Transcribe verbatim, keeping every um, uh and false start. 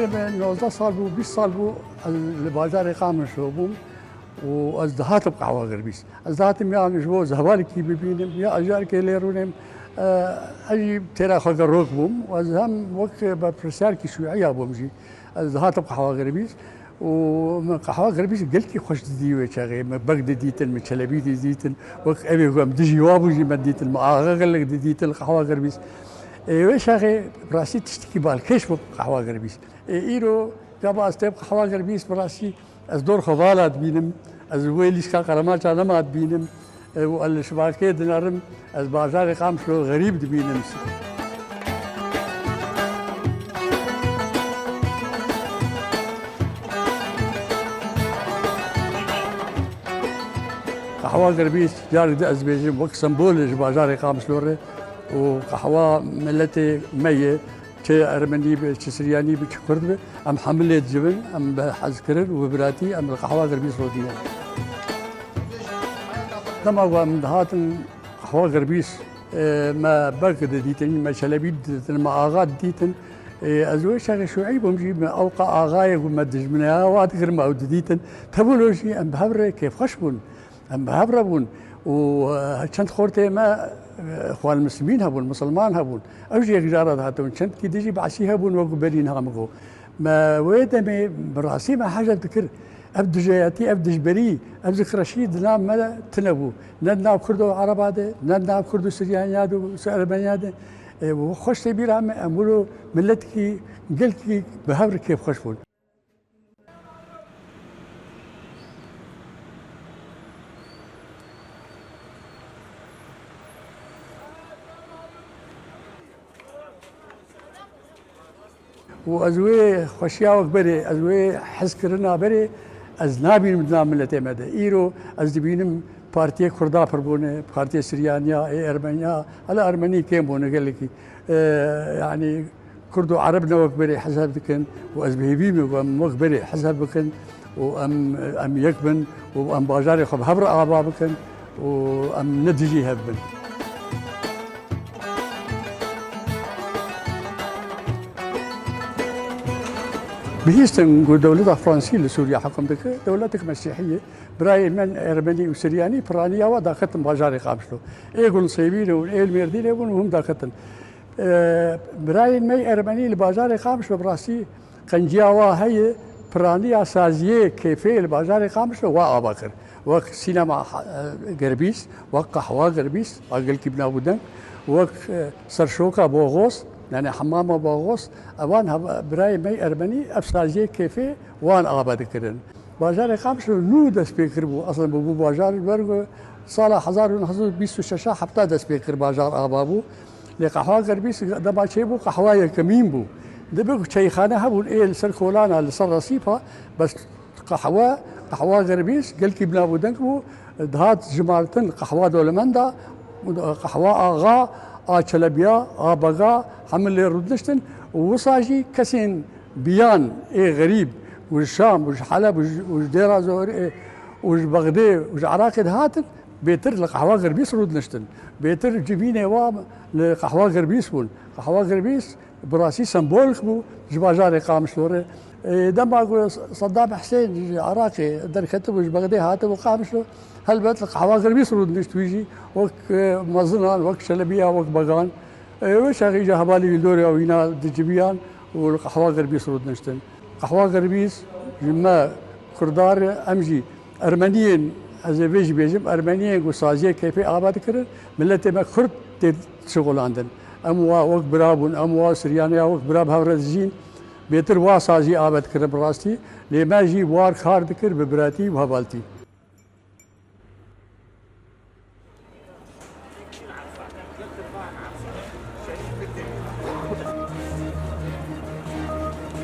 Min nozdeh sal bû, bîst sal bû ez li bajarê Qamişlo bûm û ez dihatim qehwa Girbîs. Ez dihatim ya ji bo ez hevalekî bibînim, ya ez ji erkê lê rûnêm, e, ez jî têra xwe gerok bûm û ez hem wek berpirsiyarkî şûîya bûm jî. Ez dihatim qehwa Girbîs û min qehwa Girbîs gelkî xweş didî wê çaxê. Min beg didîtin, min çelebî didîtin. Wek evê ku em dijî wa bû jî me dîtin, min axa gelek didîtin li qehwa Girbîs. Ê, wê çaxê bi rastî tiştekî balkêş bû qehwa Girbîs. Ê, îro gava ez têm qehwa Girbîs, bi rastî ez dor xwe vala dibînim, ez wê lîşka qeremaça nema dibînim, e, û ez li şibakê dinerim, ez bajarê Qamişlo xerîb dibînim. Qehwa Girbîs, carek di ez dibêjim, wek sembol e ji bajarê Qamişlo re û qehwa miletê me ye. Çi Ermenî be, çi Siryanî be, çi Kurd be, em hemilê dicivin, em bi hezkirin û bi biratî em li qehwa Girbîs rûdînin. Dema ku em dihatin qehwa Girbîs, e, me beg didîtin, me çelebî didîtin, me axa didîtin. E, ez wê çaxê şûî bûm jî, me ewqa axayê ku me dijminaya wa dikirin, me ew didîtin. Tevî wilo jî em bi hev re kêfxweş bûn. Em bi hev re bûn û, e, çend xortê me, e, xwal Mislimîn hebûn, Misilman hebûn. Ew jî yek cara dihatin. Çendkî dijî Be'sî hebûn, wekî berî niha min got. Me wê demê bi rastî me hejeb dikir. Ev dijayetî, ev dijberî, ev zikreşî di nav me de tune bû. Ne di nav Kurd û Ereba de, ne di nav Kurd û Siryaniya de û Ermeniya de. E, û xweş tê bîra me, em wilo miletekî gelkî bi hev re kêfxweş bûn. Û ez wê xweşiya wek berê, ez wê hezkirina berê, ez nabînim di nav miletê me de. Îro ez dibînim partiyê Kurda pir bûne, partiyê Siryaniya, ê Ermeniya, hela Ermenî kêm bûne gelekî. E, yanî Kurd û Ereb ne wek berê hesab dikin û ez bi hêvî me ku em wek berê hesab bikin û em, em yek bin û em bajarê xwe bi hev re ava bikin û em ne dijî hev bin. Bihîstin ku dewleta Fransî li Sûriye hukm dike, dewletek mesîhî ye. Birayên me Ermenî û Siryanî piraniya wa daxistin bajarê Qamişlo. Ê ku li Sêwîrê bûn, ê li Mêrdînê bûn û hûn daxistin. E, birayên me Ermenî li bajarê Qamişlo bi rastî qenciya wa heye, piraniya saziyê kêfê li bajarê Qamişlo wa ava kir. Wek sînema, e, Girbîs, wek qehwa Girbîs, a gelkî bi nav û deng, wek, e, serşoka Boxos, yani hemama Boxos, evan heva-, birayê me Ermenî ev saziyê kêfê wan ava dikirin. Bajarê Qamişlo nû dest pê kiribû. Aslında bû, bû bajar li ber ku sala hezar û neh sed û bîst û şeş hefta dest pê kir bajar ava bû. Lê qehwa Girbîs dema çêbû qehwa yekemîn bû. Dibe ku çeyxane hebûn ê li ser kolana, li ser resîfa, bes qehwa, qehwa Girbîs gelkî bi nav û deng bû. Dihat jimartin qehwa Dolemenda, qehwa Axa, a Çelebiya, a Bega, hemû lê rûdiniştin û wisa jî kesên biyan ê xerîb û ji Şam û ji Heleb û ji, û ji Dêra Zorê û ji Bexdê û ji Iraqê dihatin, bêtir li qehwa Girbîs rûdiniştin. Bêtir civînê wa li qehwa Girbîs bûn. Qehwa Girbîs bi rastî sembolek bû ji bajarê Qamişlo re. Ê, dema ku Saddam Husên ji Iraqê derketibû, ji Bexdê hatibû Qamişlo, helbet li qehwa Girbîs rûdinişt wî jî, wek, e, mezinan, wek Çelebiya, wek Began. Ê, wê çaxê jî hevalî li dorê wîna diciviyan û li qehwa Girbîs rûdiniştin. Qehwa Girbîs ji me Kurdan re, em jî Ermeniyên, ez ê vê jî bêjim, Ermeniyên ku saziyê kêfê ava dikirin, miletê me Kurd tê şixulandin. Em wa wek bira bûn, em wa Siryaniya wek bira bi hev re dijîn. Bêtir wa sazî ava dikirin bi rastî, lê me jî war kar dikir bi biratî û hevaltî.